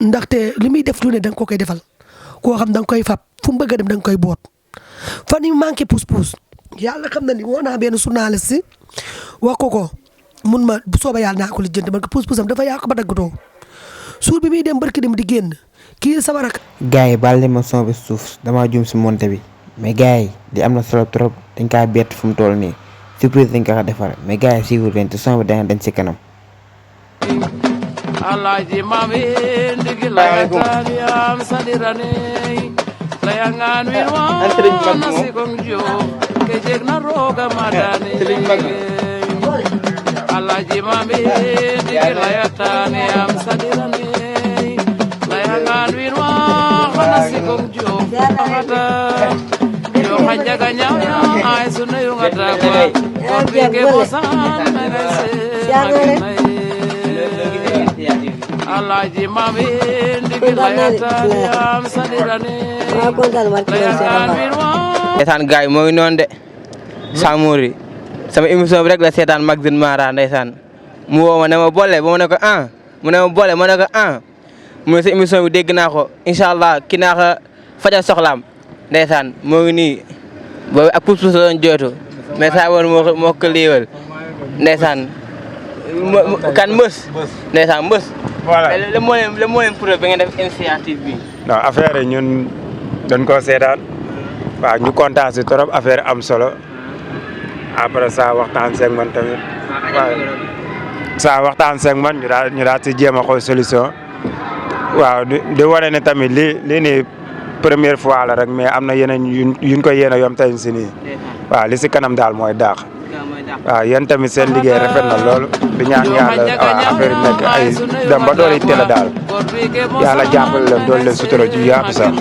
ndaxte li muy def lu ne da nga ko koy defal koo xam da nga koy fab fu mu bëgg a dem da nga koy boot fan yu manqué pousse-pousse yàlla xam na ni woo naa benn journaliste si wax ko mun ma bu soobee yàlla naa ko lijjanti man ko pousse-pousse am dafa yàqu ba daggatoo suur bi muy dem barki dem di génn kii sama rak. gars yi baal ma son bi suuf damaa juum si monté bi mais gars yi di am na solo trop dañ kaa bett fu mu toll nii surprise dañ ko defar mais gars yi siiwul leen te son bi dañ si kanam. Alaaji mami ndigi layatani am sadirane layangan wirwa nasikong jo kejek na roga madani Alaaji mami ndigi layatani am sadirane layangan wirwa nasikong jo pakata yo hanjaga nyawya ay sunayo ngatagwa kopike bosan nagase Alaaji mami ndigi layatani am sadirane ndeysaan gars yi moo ngi noonu de Samori sama émission bi rek la seetaan Magazine Mara ndeysaan mu woo ma ne ma boole ba ma ne ko mu ne ma boole ma ne ko mu ne sa émission bi dégg naa ko incha allah ki naa ko fajal soxlaam ndeysaan moo ngi nii boobu ak pousse-pousse la doon jooytu mais saa woon moo ko liiwal ndeysaan kan mbës ndeysaan mbës voilà le moo leen prouvé ba ngeen def initiative bi. non affaire yi ñun dañ koo seetaan waaw ñu kontaan si trop affaire am solo après ça waxtaan seeg man tamit waaw ça waxtaan seeg man ñu daal si jéem a xool solution waaw di wane ne tamit lii nii première fois la rek mais am na yeneen yuñ ko yéene yom tamit si nii waaw li si kanam daal mooy daax waaw yéen tamit seen liggéey rafet na loolu di ñaan yàlla affaire yi nekk ay dem ba doole teel a daal yàlla jàppale leen doole leen sutura ju yaatu sax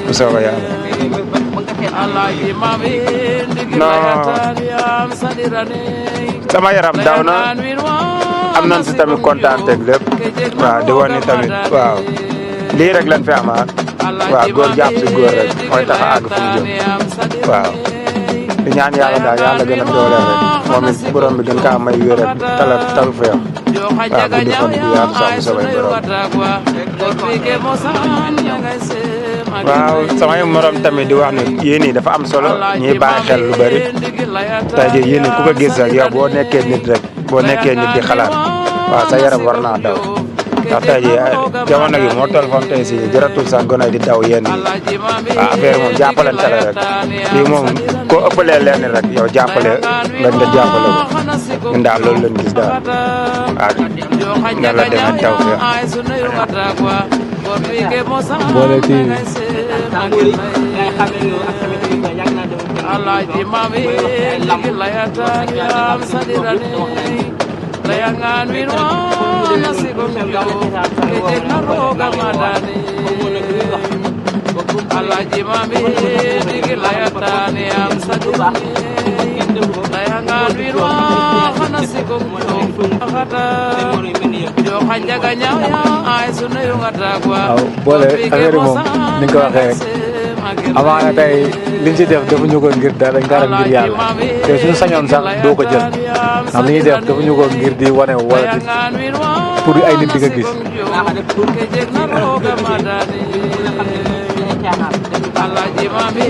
bu soobee yàlla. non sama yaram daw na am nañ si tamit kontaan teg lépp waaw di wane tamit waaw lii rek lañ fi amaat waaw góor jàpp si góor rek mooy tax a àgg fu mu jëm waaw. di ñaan yàlla daal yàlla gën a dooleel rek moom it borom bi gën kaa may wér ak tal feex waaw gudd fan bi yaatu sax bu soobee borom waaw samay morom tamit di wax ne yéen ñi dafa am solo ñuy bàyyi xel lu bëri tey jii yéen ku ko gis rek yow boo nekkee nit rek boo nekkee nit di xalaat waaw sa yaram war naa daw ndax tey jii jamono gi moo toll fam tey si jëratul sax gone di daw yéen ñi waaw affaire moom jàppalante la rek lii moom koo ëppalee leen rek yow jàppale nga jàppale ko ñun daal loolu lañ gis daal waaw yàlla demee taw fi Boole TV Alaaji mami ndigi layatani am sadirane layangan wirwa nasikong jo kejek na roga madani Alaaji mami ndigi layatani am sadirane layangan wirwa nasikong jo akata jo hanjaga nyawya ay sunayo ngatagwa waaw boole affaire yi moom ni nga ko waxee rek amaana tey liñ ci def defuñu ko ngir dara dañ ko def ngir yàlla te suñu sañoon sax doo ko jël ndax li ñuy def defuñu ko ngir di wane wala di pour ay nit di ko gis.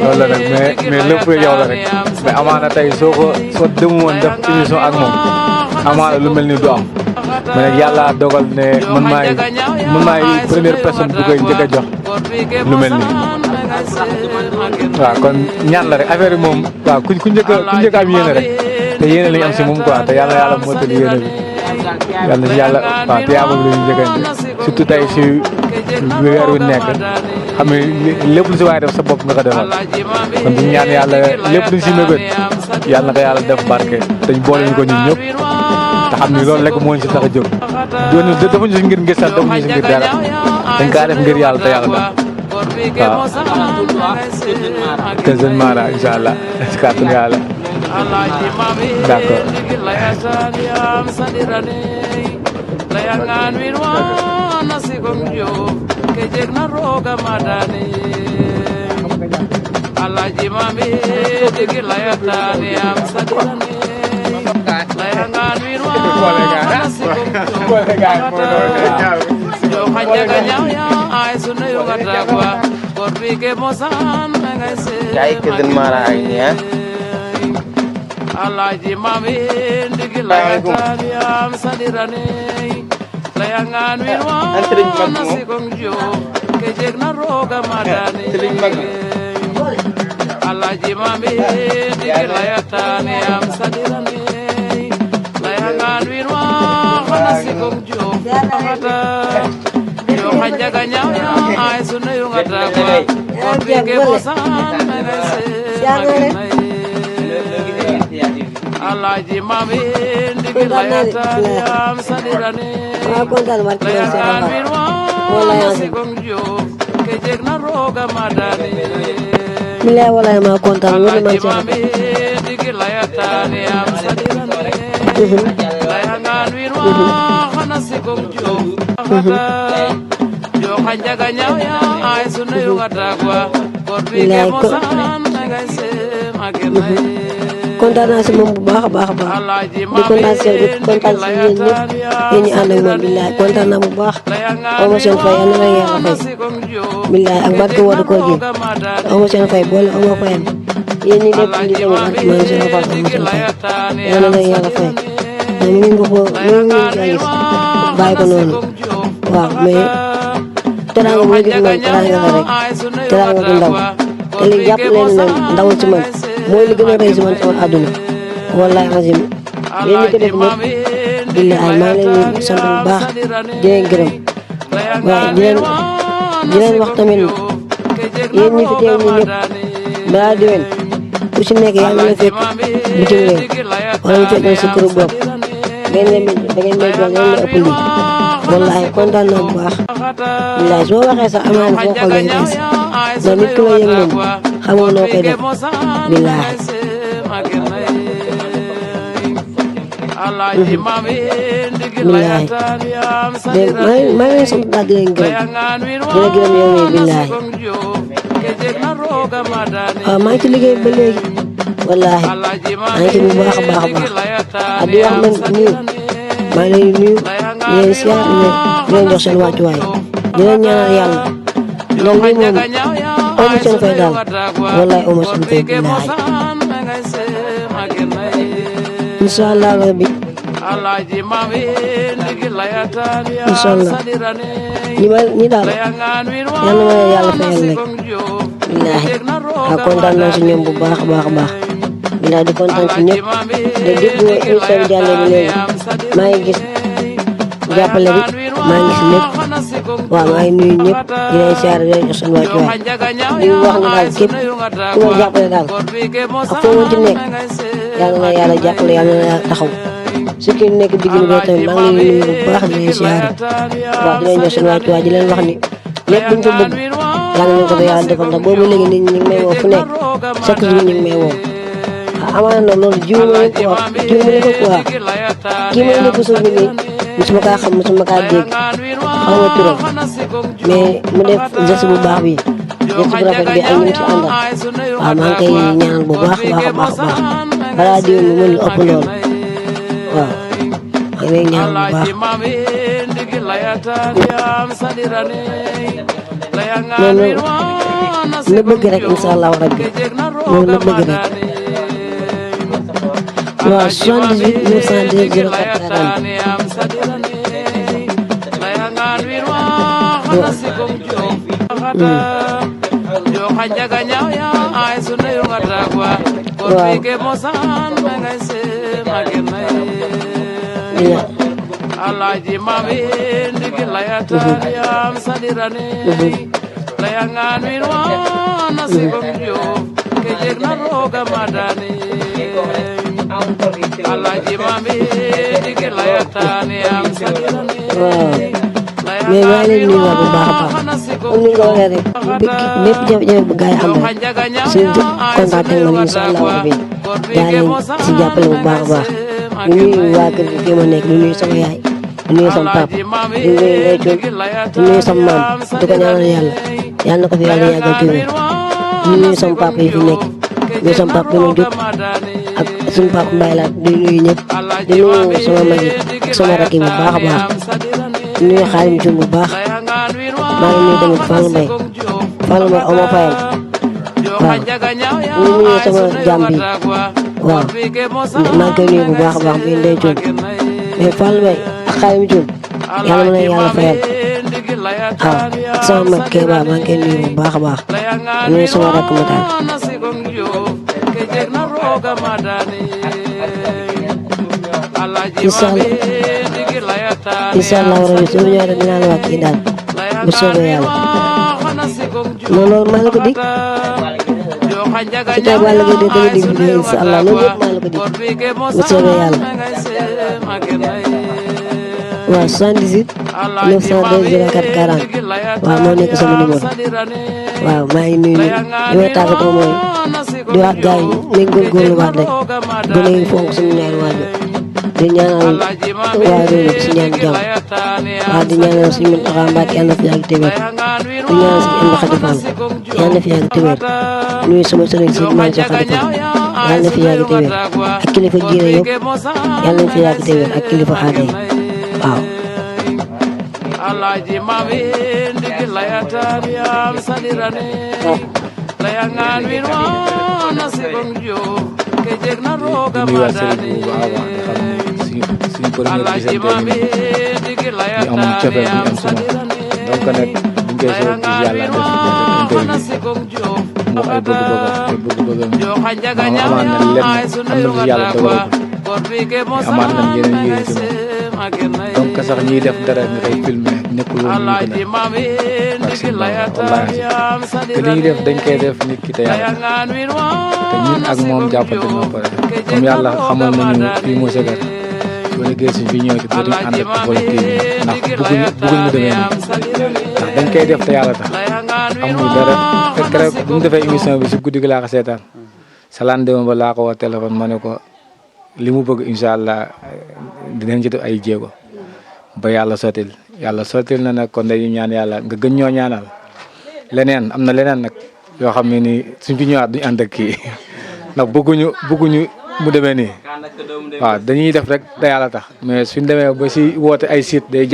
loolu la nag mais lépp yow la rek mais amaana tey soo demu woon def émission ak moom amaana lu mel ni du am mais nag yàlla dogal ne man maay première personne bu koy njëkk a jox lu mel nii. waaw kon ñaan la rek affaire yi moom waaw ku njëkk a am yéene rek te yéene lañ am si moom quoi te yàlla mottali yéene bi yàlla si yàlla waaw te yaa moom la ñu njëkkante surtout tey si weer wi nekk xam ne lépp lu si waaye def sa bopp nga ko defal kon di ñaan yàlla lépp luñ si mébét yàlla na ko yàlla def barke dañ boole ñu ko ñun ñëpp te xam ni loolu rek moo ñu si tax a jóg doon defuñu si ngir sax defuñu si ngir dara dañ kaa def ngir yàlla te yàlla tax waaw te Jeune Mara incha allah si kàttanu yàlla d'accord. layangan wirwa nasikong jo kejek na roga madani Alaaji mami ndigi layatani am sadirane layangan wirwa nasikong jo Kayak keden marah ini ya. Alaji mami ndigi layatan yam sadirane layangan winwa nasi kongjo kejek na roga madani Alaji mami ndigi layatan yam sadirane layangan winwa nasi kongjo kata yo hanjaga nyawya ay sunna yo ngata kwa korbi ke bosan nagase Alaji mami ndigi layatan yam sadirane layangan winwa nasi kongjo kejek na roga madani Bila wala ma kontaan wala ma Alaji mami ndigi layatan yam sadirane layangan winwa nasi kongjo yo hanjaga nyawya ay sunna yo ngata kwa korbi ke bosan nagase magenay kontaan naa si moom bu baax a baax a baax di kontaan si yow di kontaan si yéen ñëpp yéen ñi ànd ak moom billaay kontaan naa bu baax aw ma seen fay yal na leen yàlla fay billaay ak barke woodu koor gi aw ma seen fay boole aw ma fayam yéen ñi lépp di dem ak man seen fay aw ma seen fay yal na leen yàlla fay mais mu ngi ko mu ngi gis bàyyi ko noonu waaw mais teraanga bu ma gis moom teraanga la rek teraanga bu ndaw te léegi jàpp leen ne ndawul ci man mooy li gën a rëy si man sama àdduna wallahi azim yéen ñi ko def ñëpp billahi maa ngi leen di sant bu baax di leen gërëm waaye di leen wax tamit yéen ñi fi teew ñi ñëpp balaa déwén ku si nekk yàlla na fekk bitim réew wala mu fekk si këru bopp da ngeen may jox ngeen ëpp lii wallahi kontaan naa bu baax billahi soo waxee sax amaan foo xol day fees ndax nit ku la yëg moom xamoo noo koy def billahi Alaji mami ndigi billahi layatan yam mais maa ngi leen sant daal di leen gërëm di la gërëm yow mii billahi waaw maa ngi ci liggéey ba léegi wallahi maa ngi ci bu baax a baax a baax di wax man nii maa ngi leen di nuyu di leen siyaar di leen jox seen wàccuwaay di leen ñaanal yàlla loolu lii moom aw ma seen fay daal wallahi aw ma seen fay billahi incha allah rabbi incha allah ñi daal yal na ma yàlla fayal rek billahi a kontaan naa si ñoom bu baax a baax a baax billahi di kontaan si ñëpp de depuis émission bi jàllee bi léegi maa ngi gis jàppale bi maa ngi gis lépp waaw maa ngi nuyu ñëpp di leen siyaare di leen jox seen wàccuwaay di wax ne daal képp ku ma jàppale daal ak foo mën ci nekk yàlla na yàlla jàppale yàlla na yàlla taxaw su ki nekk bitim réew tamit maa ngi leen nuyu bu baax di leen siyaare waaw di leen jox seen wàccuwaay di leen wax ni lépp luñ fa bëgg yàlla nañ ko fa yàlla defal ndax boobu léegi nit ñi ñu ngi may woo fu nekk chaque jour ñu ngi may woo amaana nag loolu jiw ma leen ko wax jiw ma leen ko quoi kii ma nekk suuf bi nii musuma kaa xam musuma kaa dégg xaw ma turam mais mu def geste bu baax bi geste bu rafet bi ak ñi mu ci àndal waaw maa ngi koy ñaanal bu baax a baax a baax a baax balaa diwén mu mën lu ëpp loolu waaw maa ngi lay ñaanal bu baax loolu na bëgg rek incha allahu rabbi loolu na bëgg rek waaw 78 902 04 Alaji mami ndigi layatan yam sadirane layangan winwa nasigom jo kejek na roga madani Alaji mami ndigi layatan yam sadirane mais maa ngi leen nuyuwaat bu baax a baax comme ni nga waxee rek bépp jafe-jafe bu gars yi am rek suñu contacté nga incha allah rabbi daa leen si jàppale bu baax a baax ñu nuyu waa kër gi fii ma nekk ñu nuyu sama yaay ñu nuyu sama papa ñu nuyu Ndeye Thion ñu nuyu sama maam di ko ñaanal yàlla yàlla na ko fi yàlla yàggal ci wér ñu nuyu sama papa yi fi nekk nuyu sama papa bi ma jóg ak suñu papa Mbaye la di nuyu ñëpp di nuyu sama mag yi ak sama rakk yi bu baax a baax di nuyu Xaalim Cuun bu baax maa ngi nuyu tamit Fallou Mbaye amoo fayam waaw ñu nuyu sama jàmm bi waaw maa ngi koy nuyu bu baax a baax muy Ndeye Diop mais Fallou Mbaye ak Xaadim Diop yàlla mën na yàlla fayal waaw sama mag Kéba maa ngi koy nuyu bu baax a baax nuyu sama rakk ma daal. incha allah rabi su ma ñëwee rek dinaa la wax kii daal bu soobee yàlla loolu maa la ko dig su tey Balla Gaye de dama dig bi incha allah loolu yëpp maa la ko dig bu soobee yàlla waaw 78 902 04 40 waaw moo nekk sama numéro waaw maa ngi nuyu li may tàggatoo mooy di wax gars yi nañ góorgóorlu waat rek gën a fonk suñu ñaari waajur di ñaanal waa réew mi si ñaan jàmm waaw di ñaanal suñu Mountakha Mbacké yàlla na fi yàgg te wér di ñaanal suñu Amdy Khady Fall yàlla na fi yàgg te wér nuyu sama sëriñ si Maam Cheikh Khady Fall yàlla na fi yàgg te wér ak kilifa diine yëpp yàlla na fi yàgg te wér ak kilifa aada yi waaw. Alaji mawi ndigi layatan yam salirane layangan winwa nasigong jo kejek na roga madani Alaji mawi ndigi layatan yam salirane layangan winwa nasigong jo jo hanjaganya ay sunayo gatagwa korbi ke mosa donc sax ñuy def dara nga koy filmé nekkul woon ñu ko te li ñuy def dañ koy def nit ki te yàlla te ñun ak moom jàppante moo pare comme yàlla xamal nañu fii moo segar soo liggéey si fii ñëw ci dootuñu ànd ak Baol TV ndax bëgguñ mu demee nii ndax dañ koy def te yàlla tax amul dara fekk rek bu ñu defee émission bi si guddi gi laa ko seetaan salaan dema ba laa ko woo téléphone ma ne ko li mu bëgg incha allah dinañ ci def ay jéego ba yàlla sottil na nag kon dañuy ñaan yàlla nga gën ñoo ñaanal leneen am na leneen nag yoo xam ne nii suñ fi ñëwaat duñu ànd ak kii ndax bëgguñu mu demee nii waaw dañuy def rek te yàlla tax mais suñ demee ba si woote ay site dañuy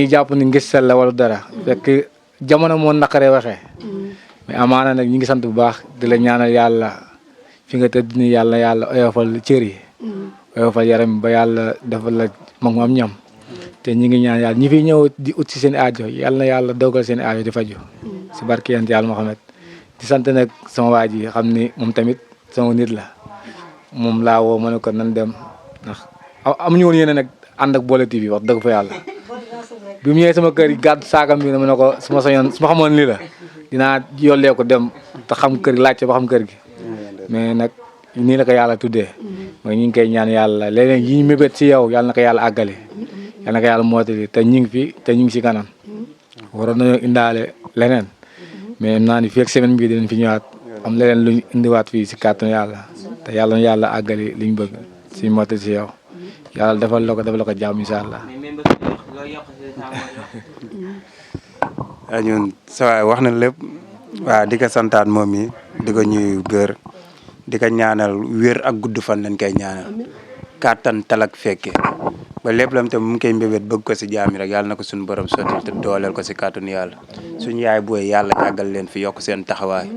jàpp ni ngistal la wala dara fekk jamono moo naqaree waxee mais amaana nag ñi ngi sant bu baax di la ñaanal yàlla fi nga tëdd ni yàlla oyofal cër yi oyofal yaram ba yàlla defal la mag am ñam te ñi ngi ñaan yàlla ñi fi ñëw di ut si seen aajo yàlla na yàlla dogal seen aajo di faju si barke yent yàlla Muhammad di sant nag sama waa ji xam ni moom tamit sama nit la moom laa woo ma ne ko nan dem ndax amuñu woon yéene nag ànd ak Baol TV wax dëgg fa yàlla bi mu ñëwee sama kër yi gàddu saakam bi ma ne ko su ma xamoon lii la dinaa yollee ko dem te xam kër gi laajte ba xam kër gi mais nag nii la ko yàlla tuddee mooy ñu ngi koy ñaan yàlla léeg-léeg yi ñu mébét ci yow yàlla na ko yàlla àggale yàlla na ko yàlla mootali te ñu ngi fi te ñu ngi si kanam waroon nañoo indaale leneen mais naa ni fii ak semaine bii dinañ fi ñëwaat am leneen luñ indiwaat fii si kàttanu yàlla te yàlla na yàlla àggali liñ bëgg si mootali si yow yàlla defal la ko jàmm incha allah. waaw ñun sa wax na lépp waaw di ko santaat moom mi di ko ñuy gër di ko ñaanal wér ak gudd fan lañ koy ñaanal kàttan talak fekke ba lépp lam te mu ngi koy mbébét bëgg ko si jaam yi rek yàlla na ko suñu borom sotti te dooleel ko si kàttanu yàlla suñu yaay booy yàlla yàggal leen fi yokk seen taxawaay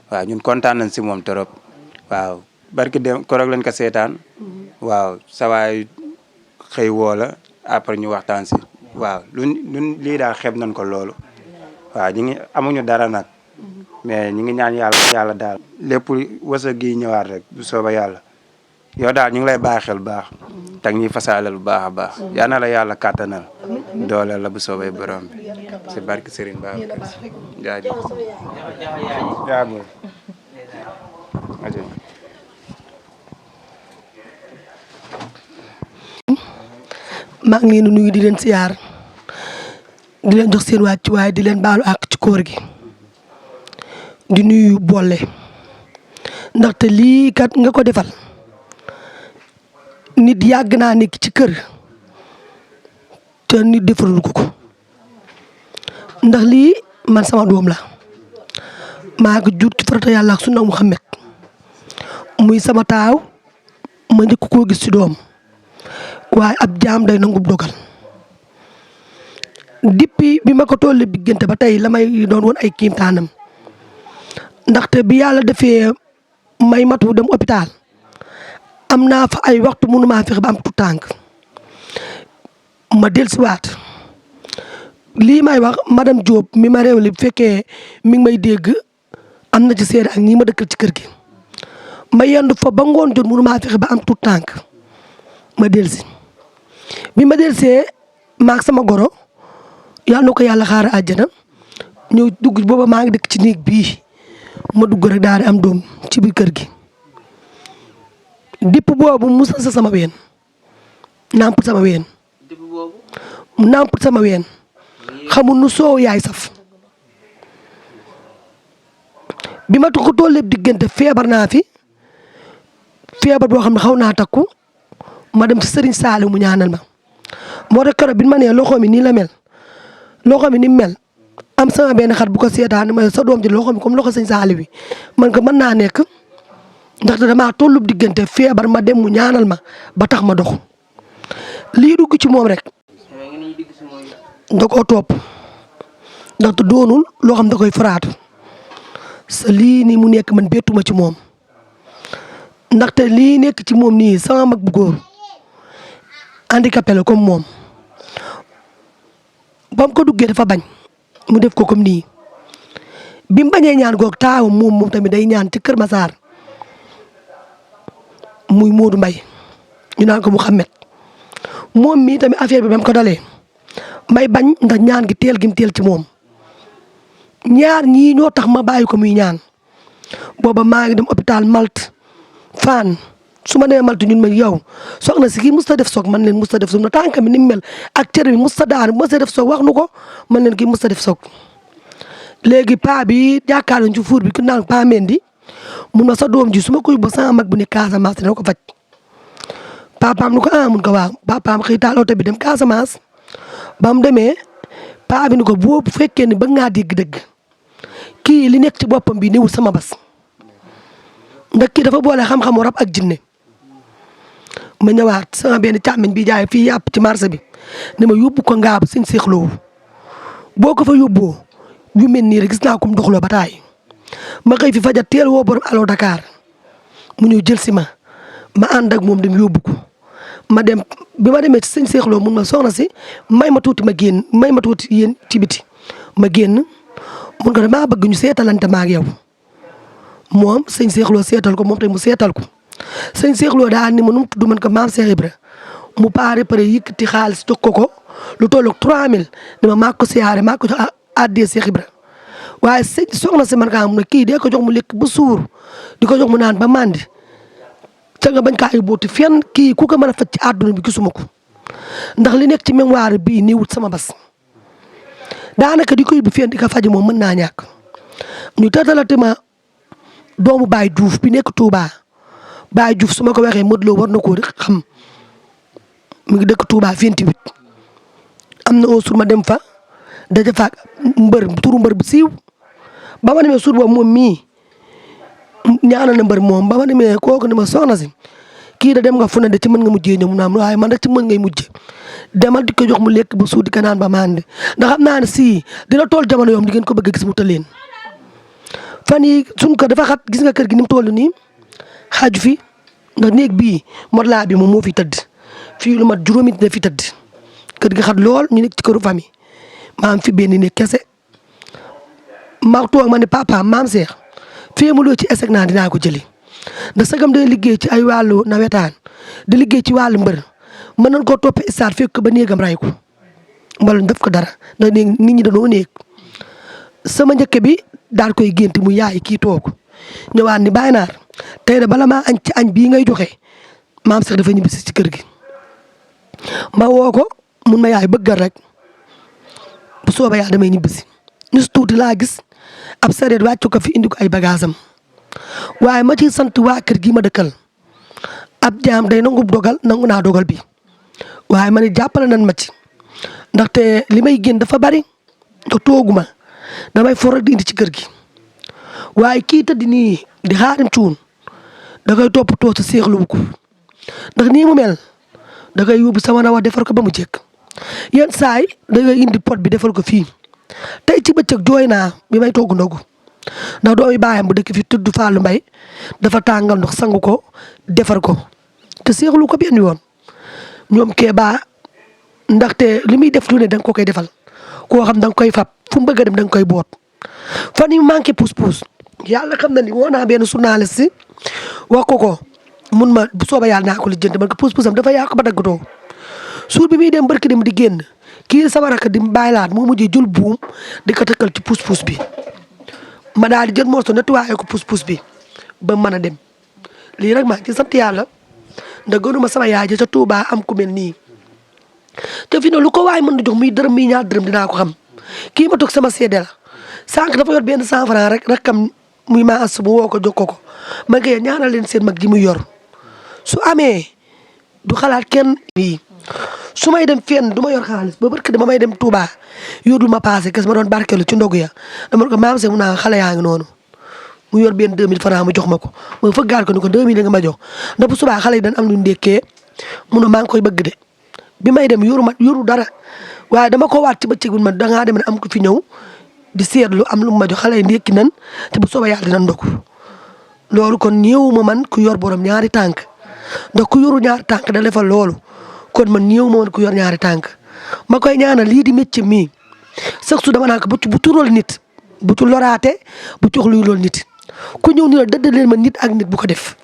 waaw ñun kontaan nañ si moom trop waaw barki dem koroog lañ ko seetaan waaw sawaay xëy woo la après ñu waxtaan si waaw luñ lii daal xeeb nañ ko loolu waaw ñu ngi amuñu dara nag mais ñu ngi ñaan yàlla daal lépp wasa gi ñëwaat rek bu sooba yàlla yow daal ñu ngi lay bàyyi xel bu baax te ñuy fasaalal bu baax a baax yal na la yàlla kàttanal dooleel la bu soobee borom bi si barki Serigne Ba jaajëf yaa boy maa ngi leen di nuyu di leen siyaar di leen jox seen wàccuwaay di leen baalu àq ci koor gi di nuyu boole ndaxte lii kat nga ko defal nit yàgg naa nekk ci kër te nit defarul ko ndax lii man sama doom la maa ngi jur ci farata yàlla ak sunna Muhammad muy sama taaw ma njëkk koo gis ci doom waaye ab jaam day nangu dogal depuis bi ma ko tollee diggante ba tey la may doon woon ay kiimtaanam ndaxte bi yàlla defee may matu dem hôpital am naa fa ay waxtu mënumaa fexe ba am tout tànk ma dellusiwaat lii may wax madame Diop mi ma réew li bu fekkee mi ngi may dégg am na ci seede ak ñi ma dëkkal ci kër gi ma yendu fa ba ngoon jot mënumaa fexe ba am tout tànk ma dellusi bi ma dellusee maag sama goro yàlla na ko yàlla xaar àjjana ñëw dugg booba maa ngi dëkk ci néeg bii ma dugg rek daal di am doom ci biir kër gi dipp boobu musa sa sama ween nàmp sama ween nàmp sama ween xamul nu soow yaay saf bi ma ko tollee diggante feebar naa fi feebar boo xam ne xaw naa takku ma dem ci Serigne Saliou mu ñaanal ma moo tax keroog bi ma nee loxo mi nii la mel loxo mi ni mel am sama benn xat bu ko seetaan ma sa doom ji loxo mi comme loxo Serigne Saliou bi man ko mën naa nekk ndaxte damaa tollub diggante feebar ma dem mu ñaanal ma ba tax ma dox lii dugg ci moom rek da koo topp ndaxte doonul loo xam da koy faraatu sa lii nii mu nekk man bettuma ci moom ndaxte lii nekk ci moom nii sama mag bu góor handicapé la comme moom ba mu ko duggee dafa bañ mu def ko comme nii bi mu bañee ñaan goog taawam moom tamit day ñaan ci Kër Massar muy Modou Mbaye ñu naan ko Mouhamed moom mii tamit affaire bi ba mu ko dalee may bañ ndax ñaan gi teel ci moom ñaar ñii ñoo tax ma bàyyi ko muy ñaan booba maa ngi dem hôpital Malte Fann su ma nee Malte ñun ma yow soxna si kii musta def soog man leen musta def soog na tànk mi ni mu mel ak cër bi musta daanu musta def soog wax nu ko man leen kii musta def soog léegi paa bi jàkkaarloo ci fuur bi ku naan paa Mendy mun ma sa doom ji su ma koy ba sama mag bu ne Casamance dina ko faj papaam ni ko mun ko waaw papaam xëy taal oto bi dem Casamance ba mu demee paa bi ni ko boo fekkee ni bëgg ngaa dégg dëgg kii li nekk ci boppam bi newul sama bas ndax kii dafa boole xam-xamu rab ak jinne ma ñëwaat sama benn càmmiñ bi jaay fii yàpp ci marché bi ne ma yóbbu ko ngaabu sëñ seexloo boo ko fa yóbboo yu mel nii rek gis naa ko mu doxloo ba taay ma xëy fi fajar teel woo borom Allo Dakar mu ñëw jël si ma ànd ak moom dem yóbbu ko ma dem bi ma demee ci sëñ seexloo mun ma soxna si may ma tuuti ma génn may ma tuuti yéen ci biti ma génn mun ko damaa bëgg ñu seetalante ma ak yow moom sëñ seexloo seetal ko moom tamit mu seetal ko sëñ seexloo daal ni ma nu mu tudd man ko maam Cheikh Ibra mu pare yëkkati xaalis jox ko lu toll ak 3000 ni ma maa ko siyaare maa ko jox addee Cheikh Ibra waaye soxna si man kaa mun na kii dee ko jox mu lekk ba suur di ko jox mu naan ba mandi ca nga bañ kaa yóbbooti fenn kii ku ko mën a faj ci àdduna bi gisuma ko ndax li nekk ci mémoire bii nii wut sama bas daanaka di ko yóbbu fenn di ko faj moom mën naa ñàkk ñu tëtalate ma doomu Baye Diouf bi nekk Touba Baye Diouf su ma ko waxee Modou Lo war na koo rek xam mu ngi dëkk Touba 28 am na au sur ma dem fa daja fa turu mbër bu siiw ba ma demee suur boobu moom mii ñaanal na mbër moom ba ma demee kooku ne ma soxna si kii da dem nga fu ne de ci mën nga mujjee ñëw mu naan waaye man rek ci mën ngay mujjee demal di ko jox mu lekk ba suur di ko naan ba mandi ndax xam naa ne si dina tool jamono yoom di ngeen ko bëgg a gis mu tëleen fan yi suñ ko dafa xat gis nga kër gi ni mu toll nii xaaju fi ndax néeg bii modelaa bi moom moo fi tëdd fii lu mat juróomi dina fi tëdd kër gi xat lool ñu nekk ci këru famille maam fi benn néeg kese ma toog ma ne papa maam Cheikh fii mu loo ci eseg naa dinaa ko jëli ndax sagam day liggéey ci ay wàllu nawetaan di liggéey ci wàllu mbër mën nañ koo toppee stade fekk ba néegam ray ko mbala def ko dara ndax nit ñi dañoo néeg sama njëkk bi daal koy gént mu yaay kii toog ñëwaat ni bàyyi naar tey de bala maa añ ci añ bii ngay joxe maam Cheikh dafa ñibbisi ci kër gi ma woo ko mun ma yaay bëggal rek bu soobee yaa damay ñibbisi ñu si tuuti laa gis ab sareet wàccu ko fi indi ko ay bagaasam waaye ma ciy sant waa kër gi ma dëkkal ab jaam day nangu dogal nangu naa dogal bi waaye ma ne jàppale nan ma ci ndaxte li may génn dafa bari ndax tooguma damay for rek di indi ci kër gi waaye kii tëdd nii di xaarim cuun da koy toppatoo sa seexlu ko ndax nii mu mel da koy yóbbu sama na wax defar ko ba mu jekk yenn saay da ngay indi pot bi defal ko fii tey ci bëccëg jooy naa bi may togg ndogu ndax doomi baayam bu dëkk fi tudd Fallou Mbaye dafa tàngal ndox sangu ko defar ko te seexlu ko benn yoon ñoom Kéba ndaxte li muy def lu ne da nga ko koy defal koo xam da nga koy fab fu mu bëgg a dem da nga koy boot fan yi manqué pousse-pousse yàlla xam na ni woo naa benn journaliste si wax ko mun ma bu soobee yàlla naa ko lijjanti parce que pousse-pousse am dafa yàq ba daggatoo suur bi muy dem barki dem di génn kii sama rakk di bàyyilaat moo mujjee jël buum di ko tëkkal ci pousse-pousse bi ma daal di jël morceau nettoyé ko pousse-pousse bi ba mën a dem lii rek maa ngi ci sant yàlla ndax gënuma sama yaay ja ca Touba am ku mel nii te fi ne lu ko waay mën di jox muy dërëm muy ñaar dërëm dinaa ko xam kii ma toog sama seede la sànq dafa yor benn 100 francs rek rakkam muy maa as bu woo ko jox ko ma ngi ñaanal leen seen mag ji muy yor su amee du xalaat kenn bii su may dem fenn du ma yor xaalis ba barke dama may dem Touba yorul ma passé kes ma doon barkeelu ci ndogu ya dama ko maam se mu naa xale yaa ngi noonu mu yor benn 2000 francs mu jox ma ko ma fëggaat ko ni ko 2000 nga ma jox ndax bu subaa xale yi dañ am lu ndekkee mu ne maa ngi koy bëgg de bi may dem yoru dara waaye dama ko waat ci bëccëg bi ma dangaa dem ne am ko fi ñëw di seetlu am lu ma jox xale yi ndekki nan te bu soobee yàlla dina ndogu loolu kon ñëw ma man ku yor borom ñaari tànk ndax ku yoru ñaari tànk da defal loolu kon man ñëw ma man ku yor ñaari tànk ma koy ñaanal lii di métier mii sax su dama naan ko bu tural nit bu ci loraate bu ci wax luy loolu nit ku ñëw ni la dëddaleel ma nit ak nit bu ko def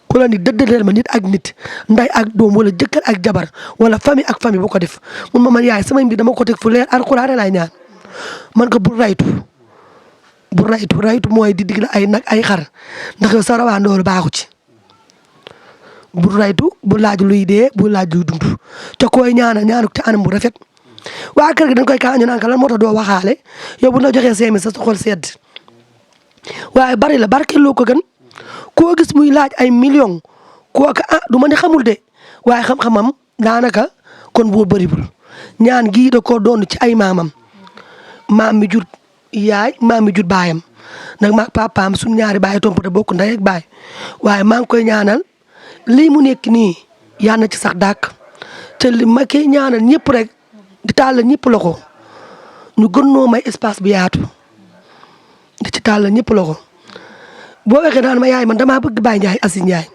ku la ni dëddaleel ma nit ak nit nday ak doom wala jëkkër ak jabar wala famille ak famille bu ko def mun ma man yaay sama mbir dama ko teg fu leer alxuraan laay ñaan man ko bu raytu mooy di dig la ay nag ay xar ndax yow sa rawaan loolu baaxu ci bu raytu bu laaj luy dee bu laaj luy dund te koy ñaanu te anam bu rafet waa kër gi dañ koy kaa ñu naan ka lan moo tax doo waxaale yow bu la joxee 5000 sa xol sedd waaye bari la barkeloo ko gën koo gis muy laaj ay millions kooka du ma ne xamul de waaye xam-xamam daanaka kon boo bëriwul ñaan gii da koo doon ci ay maam mi jur yaay maam mi jur baayam nag maag papaam suñu ñaari baay tompate bokk ndey ak baay waaye maa ngi koy ñaanal lii mu nekk nii yal na ci sax dàkk te li ma koy ñaanal ñëpp rek di tàllal ñëpp loxo ñu gën noo may espace bi yaatu di ci tàllal ñëpp loxo boo waxee naan ma yaay man damaa bëgg Baye Ndiaye Aziz Ndiaye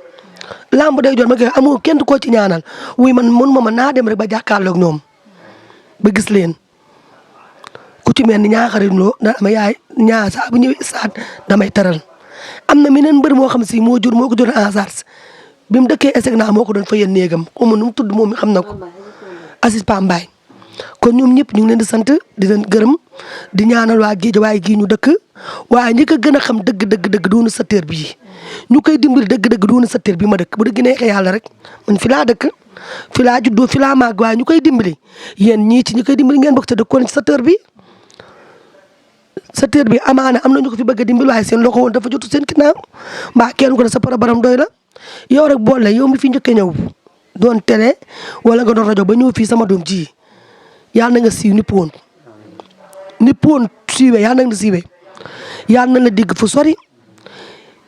lamb day jot ma koy amoo kenn koo ci ñaanal wuy man ma naa dem rek ba jàkkaarloog ñoom ba gis leen ku ci mel ni ñaaxarit loo ma yaay saa bu ñëwee saat damay taral am na meneen mbër moo xam si moo ko jur en charge bi mu dëkkee eseg naa moo ko doon fayal néegam xaw nu mu tudd moom mi xam na ko Aziz Pambaay kon ñoom ñëpp ñu ngi leen di sant di leen gërëm di ñaanal waa Géejawaay gii ñu dëkk waaye ñi ko gën a xam dëgg doonu secteur bii ñu koy dimbali dëgg doonu secteur bi ma dëkk bu dëgg neexee yàlla rek man fi laa dëkk fi laa juddoo fi laa màgg waaye ñu koy dimbali yéen ñii ci ñu koy dimbali ngeen bokk te dëkkoon ci secteur bi amaana am na ñu ko fi bëgg a dimbali waaye seen loxo woon dafa jotu seen ginnaaw mbaa kenn ko ne sa parabaram doy la yow rek boole yow mi fi njëkk a ñëw doon télé wala nga doon rajo ba ñëw fii sama doom ji yàlla na nga siiw ni poon siiwee yàlla na nga siiwee yàlla na la dégg fu sori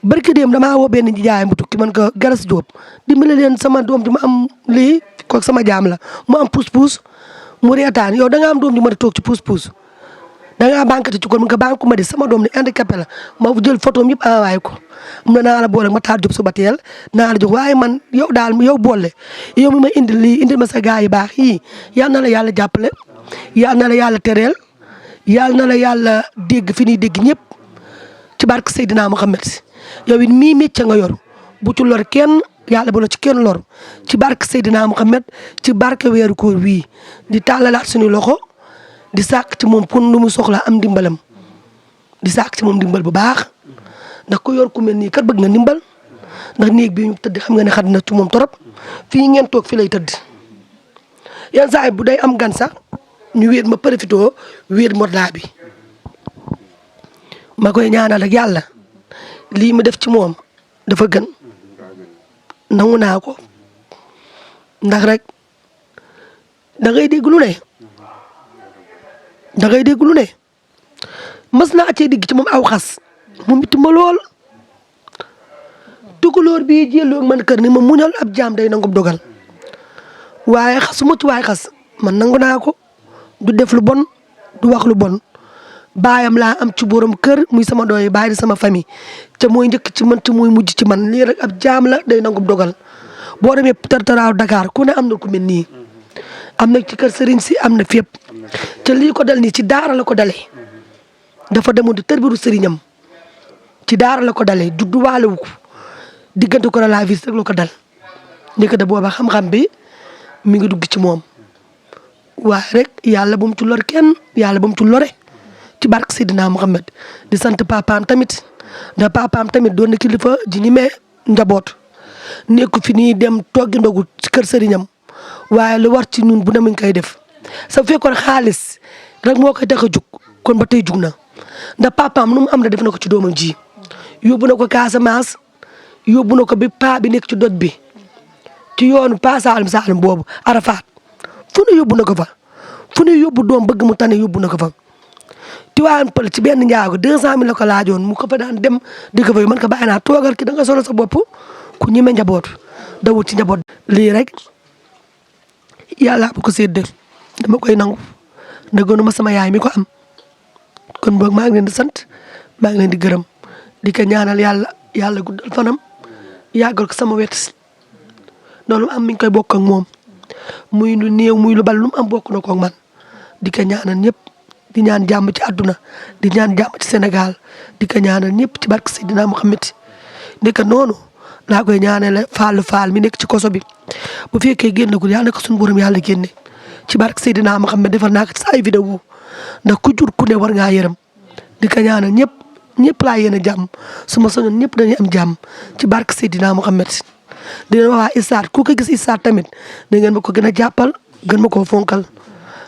barki démb damaa woo benn jaayam bu tukki man ko Garas Diop dimbale leen sama doom ji ma am lii ko sama jaam la mu am pousse-pousse mu reetaan yow da nga am doom ji ma di toog ci pousse-pousse da ngaa banquete ci kon mu ko banque ma di sama doom ni handicapé la ma jël photo am yëpp envoyé ko mu ne naa la boole ma taal Diop suba teel naa la jox waaye man yow daal yow boole yow mi ma indil lii indil ma sa gars yi baax yii yal na la yàlla jàppale yal na la yàlla tereel yal na la yàlla dégg fi ñuy dégg ñëpp ci barke Seydina Mohamed yow it mii métier nga yor bu ci lor kenn yàlla bu la ci kenn lor ci barke Seydina Mohamed ci barke weeru koor wii di tàllalaat suñu loxo di sàkk ci moom kon lu mu soxla am ndimbalam di sàkk ci moom ndimbal bu baax ndax ku yor ku mel nii kat bëgg nga ndimbal ndax néeg bii ñu tëdd xam nga ne xat na ci moom torop fii ngeen toog fi lay tëdd yenn saa yi bu day am gan sax ñu wéet ma profité wéet mordaa bi ma koy ñaanal rek yàlla lii mu def ci moom dafa gën nangu naa ko ndax rek da ngay dégg lu ne mas naa cee digg ci moom aw xas mu mitti ma lool tukulóor bii jëloo man kër ni ma muñal ab jaam day nangum dogal waaye xasuma ci waay xas man nangu naa ko du def lu bon du wax lu bon baayam laa am ci borom kër muy sama doy baay di sama famille te mooy njëkk ci man te mooy mujj ci man lii rek ab jaam la day nangu dogal boo demee tartaraaw Dakar ku ne am na ku mel nii am na ci kër sëriñ si am na fépp te lii ko dal nii ci daara la ko dalee dafa demoon di tërbiru sëriñam ci daara la ko dalee juddu waalewu ko diggante ko la vie rek la ko dal ndeke da booba xam-xam bi mi ngi dugg ci moom waaye rek yàlla bu mu ci lor kenn yàlla bu mu ci lore ci barke Seydina Muhammad di sant papaam tamit ndax papaam tamit doon na kilifa ji ñi mee njaboot nekku fi nii dem toggi ndogu ci kër sëriñam waaye lu war ci ñun bu ne muñ koy def sa fekkoon xaalis rek moo koy tax a jug kon ba tey jug na ndax papaam nu mu am na def na ko ci doomam ji yóbbu na ko Casamance yóbbu na ko bi paa bi nekk ci doj bi ci yoonu paa Saalum boobu Arafat fu ne yóbbu na ko fa fu ne yóbbu doom bëgg mu tane yóbbu na ko fa Tiwaawan Pël ci benn njaago 200000 la ko laajoon mu ko fa daan dem di ko fa man ko bàyyi naa toogal ki da nga solo sa bopp ku ñeme njaboot dawut ci njaboot. lii rek yàlla bu ko séddee dama koy nangu ndax gënuma sama yaay mi ko am kon boog maa ngi leen di sant maa ngi leen di gërëm di ko ñaanal yàlla guddal fanam yàggal ko sama wet loolu am mi ngi koy bokk ak moom muy lu néew muy lu bal lu mu am bokk na ko ak man di ko ñaanal ñëpp. di ñaan jàmm ci àdduna di ñaan jàmm ci Sénégal di ko ñaanal ñëpp ci barke Seydina Muhammad nekk noonu laa koy ñaanale faal mi nekk ci koso bi bu fekkee génn ko yàlla na ko suñu borom yàlla génne ci barke Seydina Muhammad defal naa ko ci ay vidéo ndax ku jur ku ne war ngaa yërëm di ko ñaanal ñëpp laa yéene jàmm su ma soñoon ñëpp dañuy am jàmm ci barke Seydina Muhammad di leen wax waa Issa ku ko gis Issa tamit da ngeen ma ko gën a jàppal gën ma koo fonkal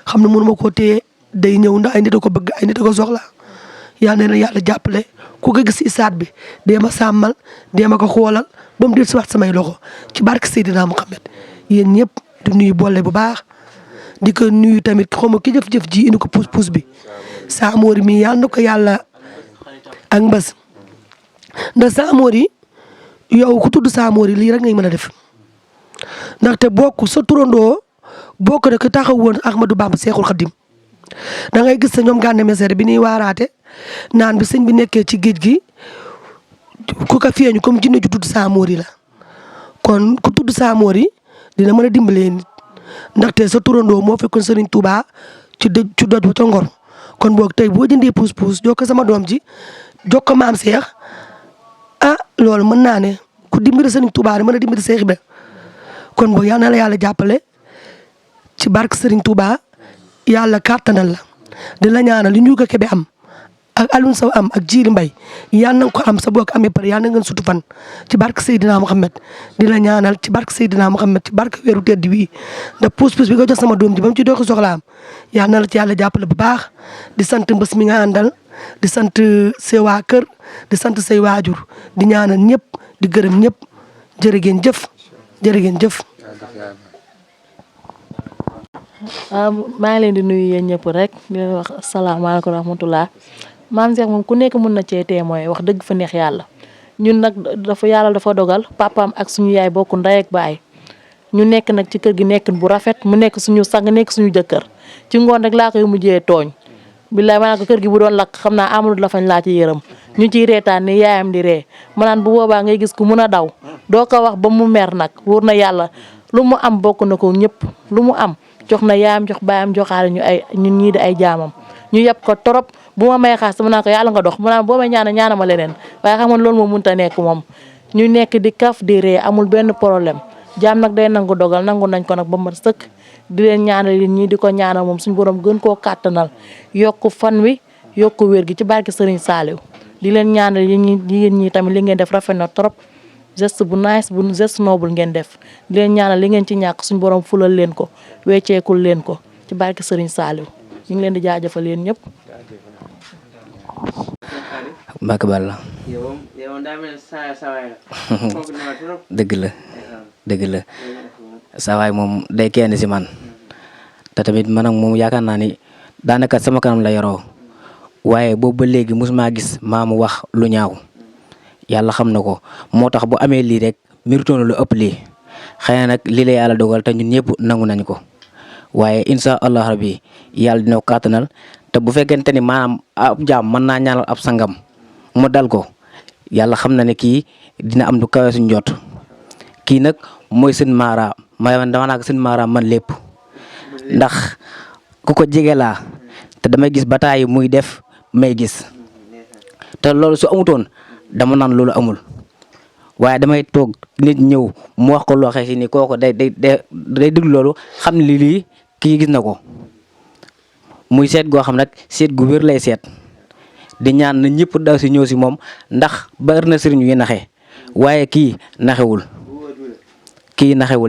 xam ne mënu ma koo téye day ñëw ndax ay nit a ko bëgg ay nit a ko soxla yal na leen yàlla jàppale ku ko gis isaat bi dee ma sàmmal dee ma ko xoolal ba mu del si waat samay loxo ci barke Seydina Muhammad yéen ñëpp di nuyu boole bu baax di ko nuyu tamit xaw ma ki jëf-jëf ji indi ko puus bi Samori mi yal na ko yàlla ak mbas ndax Samori yow ku tudd Samori lii rek ngay mën a def ndaxte bokk sa turandoo bokk na ko taxaw woon Ahmadou Bamba Seexul Xadim da ngay gis sa ñoom Gana Messere bi ñuy waaraate naan bi sëñ bi nekkee ci géej gi ku ko feeñu comme jinne ju tudd Samori la kon ku tudd Samori dina mën a dimbalee nit ndaxte sa turandoo moo fekkoon Serigne Touba ci doj ba ca Ngor kon boog tey boo jëndee puus jox ko sama doom ji jox ko maam Seex loolu mën naa ne ku dimbali Serigne Touba mën a dimbali Seex Ibra kon boog yal na la yàlla jàppale ci barke Serigne Touba. yàlla kàttanal la di la ñaanal li ñu ko kebe am ak Alioune Sow am ak Djily Mbaye yàlla na ko am sa bokk amee pare yàlla na ngeen sutu fan ci barke Seydina Muhammad di la ñaanal ci barke Seydina Muhammad ci barke weeru tedd wi ndax puus bi nga jox sama doom ji ba mu ci doog a soxlaam yàlla na la ci yàlla jàppale bu baax di sant mbës mi nga àndal di sant say waa kër di sant say waajur di ñaanal ñëpp di gërëm ñëpp jërë ngeen jëf. maa ngi leen di nuyu yéen ñëpp rek di leen wax asalaamaaleykum wa rahmatulah maam Cheikh moom ku nekk mën na cee témoin wax dëgg fa neex yàlla ñun nag yàlla dafa dogal papaam ak suñu yaay bokk ndey ak baay ñu nekk nag ci kër gi nekk bu rafet mu nekk suñu sang nekk suñu jëkkër ci ngoon rek laa koy mujjee tooñ billaay ma naan ko kër gi bu doon lakk xam naa Amadou la fañ laa ci yërëm ñu ciy reetaan ni yaayam di ree ma naan bu boobaa ngay gis ku mun a daw doo ko wax ba mu mer nag wóor na yàlla lu mu am bokk na ko ñëpp lu mu am jox na yaayam jox baayam joxaale ñu ñun ñii di ay jaamam ñu yeb ko torop bu ma may xaas dama naan ko yàlla nga dox mu naan boo may ñaana ma leneen waaye xam nga loolu moom mënut a nekk moom ñu nekk di kaf di ree amul benn problème jaam nag day nangu dogal nangu nañ ko nag ba mat sëkk di leen ñaanal yéen ñii di ko ñaanal moom suñu borom gën koo kàttanal yokku fan wi yokku wér gi ci barke Serigne Saliou di leen ñaanal yéen ñii tamit li ngeen def rafet na trop geste bu nice bu geste noble ngeen def di leen ñaanal li ngeen ci ñàkk suñu borom fulal leen ko wecceekul leen ko ci barke Serigne Saliou ñu ngi leen di jaajëfal yéen ñëpp. Mbacke Balla. dëgg la sawaay moom day kenn si man te tamit man ak moom yaakaar naa ni daanaka sama kanam la yoroo waaye boobu ba léegi mosuma gis maamu wax lu ñaaw yàlla xam na ko moo tax bu amee lii rek méritoon na lu ëpp lii xëy na nag lii la yàlla dogal te ñun ñëpp nangu nañ ko waaye incha allah rabbi yàlla dina ko kàttanal te bu fekkente ni maanaam ab jaam mën naa ñaanal ab sangam mu dal ko yàlla xam na ne kii dina am lu kawe suñ jot kii nag mooy sëñ Mara man dama naa ko sëñ Mara man lépp ndax ku ko jege laa te damay gis bataay muy def may gis te loolu su amutoon dama naan loolu amul waaye damay toog nit ñëw mu wax ko loo xee si ni kooku day déglu loolu xam ne lii kii gis na ko muy seet goo xam nag seet gu wér lay seet di ñaan na ñëpp daw si ñëw si moom ndax bari na sëriñ yu naxe waaye kii naxewul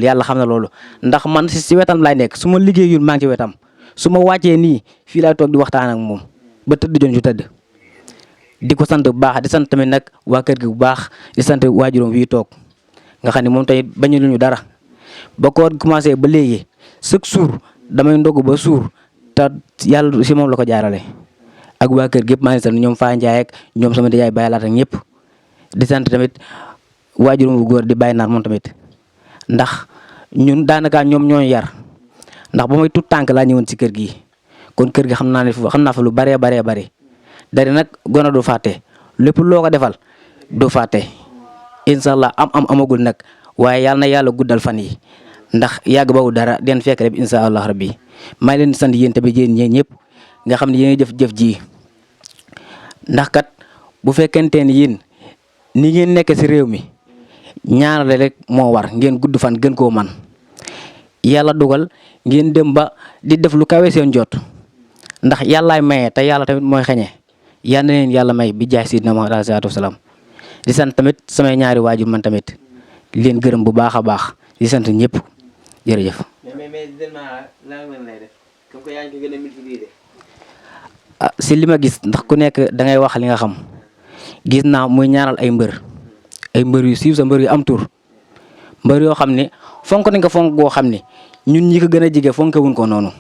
yàlla xam na loolu ndax man si wetam laay nekk su ma liggéeyul maa ngi ci wetam su ma wàccee nii fii laay toog di waxtaan ak moom ba tëdd jon ju tëdd di ko sant bu baax di sant tamit nag waa kër gi bu baax di sant waajuram fii toog nga xam ne moom tamit bañu lu ñu dara ba koor commencé ba léegi chaque jour damay ndogg ba suur te yàlla si moom la ko jaarale ak waa kër gépp maa ngi sant ñoom Faa Njaay ak ñoom sama yaay Baye Laat ak ñëpp di sant tamit waajuram bu góor di bàyyi naar moom tamit ndax ñun daanaka ñoom ñoo yar ndax ba may tut tànk laa ñëwoon si kër gi kon kër gi xam naa fa lu baree bare dari nag gone du fàtte lépp loo ko defal du fàtte incha allah amagul nag waaye yàlla na yàlla guddal fan yi ndax yàgg bawu dara den fekk rek incha allah rabbi maa ngi leen di sant yéen tamit yéen ñëpp nga xam ne yéen jëf ji ndax kat bu fekkente ni yéen ni ngeen nekk si réew mi ñaanale rek moo war ngeen gudd fan gën koo man yàlla dugal ngeen dem ba di def lu kawe seen jot ndax yàllaay maye te yàlla tamit mooy xeñe yal na leen yàlla may bi jaay sidna Muhammad alayhi salaatu wasalaam di sant tamit samay ñaari waajur man tamit leen gërëm bu baax a baax di sant ñëpp jërëjëf. Si li ma gis ndax ku nekk da ngay wax li nga xam gis naa muy ñaanal ay mbër yu siiw sa mbër yu am tur mbër yoo xam ne fonk nañ ko fonk goo xam ne ñun ñi ko gën a jege fonkewuñ ko noonu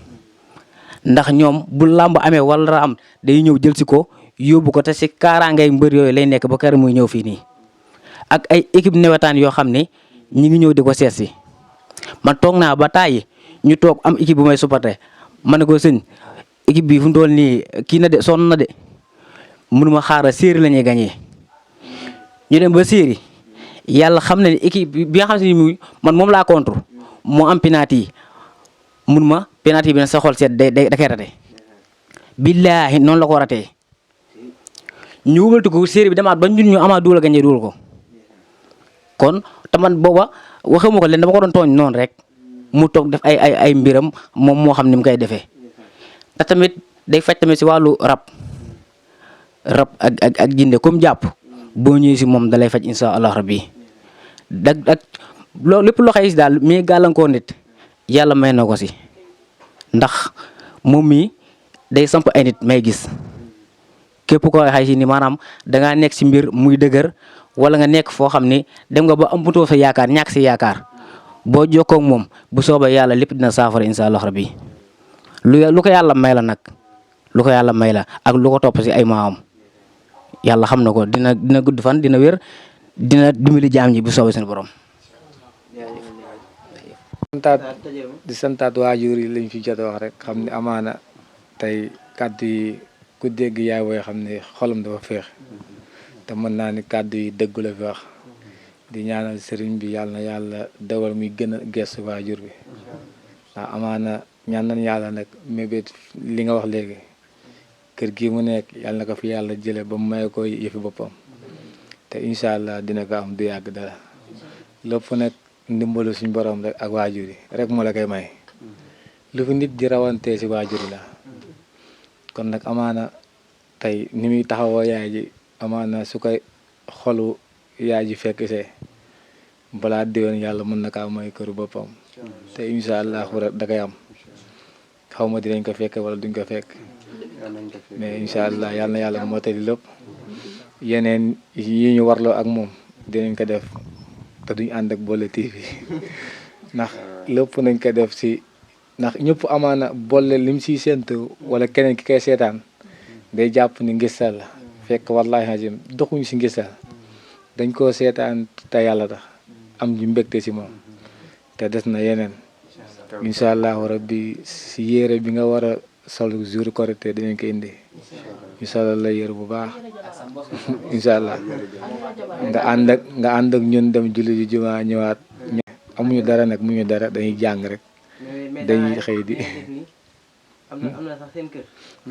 ndax ñoom bu làmb amee wala am day ñëw jël si ko yóbbu ko te si kaaraangay mbër yooyu lay nekk ba kër muy ñëw fii nii ak ay équipe newetaan yoo xam ne ñi ngi ñëw di ko seet si man toog naa ba tàyyi ñu toog am équipe bu may supporté ma ne ko sëñ équipe bi fu mu toll nii kii na de sonn na de mënuma xaaral séeri la ñuy gagné ñu dem ba séeri yàlla xam na ne équipe bi nga xam ne ni man moom laa contre moo am penalty yi mënuma penalty bi nag sa xol seet da koy rate billaahi noonu la ko ratee ñu wëltu ko séeri bi demaat ba ñun ñu amaat dugal a gagné dugal ko kon te man booba waxuma ko leen dama ko doon tooñ noonu rek mu toog def ay mbiram moom moo xam ni mu koy defee te tamit day faj tamit si wàllu rab ak jinde comme jàpp boo ñëwee si moom dalay faj insha allah rabbi ak loolu lépp loo xëy si daal mais gàllankoor nit yàlla may na ko si ndax moom mii day samp ay nit may gis képp koo xëy si ni maanaam dangaa nekk si mbir muy dëgër wala nga nekk foo xam ni dem nga ba amatoo sa yaakaar ñàkk si yaakaar boo jokkoo ak moom bu soobee yàlla lépp dina saafara insha allah rabbi lu ko yàlla may la nag lu ko yàlla may la ak lu ko topp si ay maamam yàlla xam na ko dina gudd fan dina wér dina dimbali jaam ñi bu soobee seen borom. di santaat waajur yi lañ fi jot a wax rek xam ne amaana tey kàddu yi ku dégg yaay wooy xam ne xolam dafa féex te mën naa ni kàddu yi dëggu la fi wax di ñaanal sëriñ bi yàlla na yàlla dogal muy gën a gestu waajur bi ndax amaana ñaan nañ yàlla nag mébét li nga wax léegi kër gi mu nekk yàlla na ko fi yàlla jële ba mu may ko yëfi boppam te incha allah dina ko am du yàgg dara lépp nag ndimbalu suñ borom rek ak waajur yi rek moo la koy may lu fi nit di rawantee si waajur yi la kon nag amaana tey ni muy taxawoo yaay ji amaana su koy xolu yaay ji fekk see balaa déwén yàlla mën na kaa may këru boppam te incha allah da koy am xaw ma dinañ ko fekk wala duñ ko fekk mais incha allah yal na yàlla mottali lépp yeneen yi ñu warloo ak moom dinañ ko def te duñ ànd ak Bollé TV ndax lépp nañ ko def si ndax ñëpp amaana Bollé lim siy séentu wala keneen ki koy seetaan day jàpp ni ngistal la fekk wallahi hajim doxuñ si ngistal dañ koo seetaan te yàlla tax am ñu mbégte si moom te des na yeneen incha allahu rabbi si yére bi nga war a sol jour Korité dinañ ko indi incha allah la yére bu baax incha allah nga ànd ak ñun dem julli ji jumaa ñëwaat amuñu dara nag muñu dara dañuy jàng rek dañuy xëy di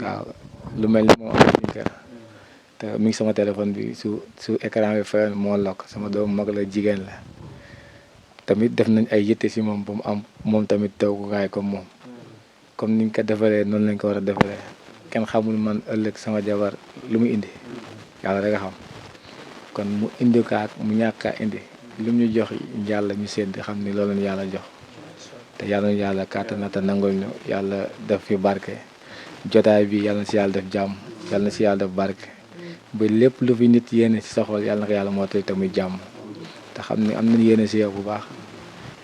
waaw lu mel ni moom am na kër te mi ngi sama téléphone bi su écran bi fayoon moo lokk sama doom mag la jigéen la tamit def nañ ay yitte si moom ba mu am moom tamit toogukaay comme moom comme niñ ko defalee noonu lañ ko war a defalee kenn xamul man ëllëg sama jabar lu mu indi yàlla rek a xam kon mu indi kaak mu ñàkk a indi lu ñu jox yàlla ñu sédd xam ni loolu yàlla jox te yàlla na yàlla kàttan te nangul ñu yàlla def fi barke jotaay bi yàlla na si yàlla def jàmm yàlla na si yàlla def barke ba lépp lu fi nit yéene si sa xol yàlla na ko yàlla moo te muy jàmm te xam ni am nañ yéene si yow bu baax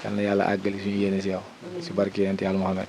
yàlla na yàlla àggali suñu yéene si yow si barke yonent yàlla Muhammad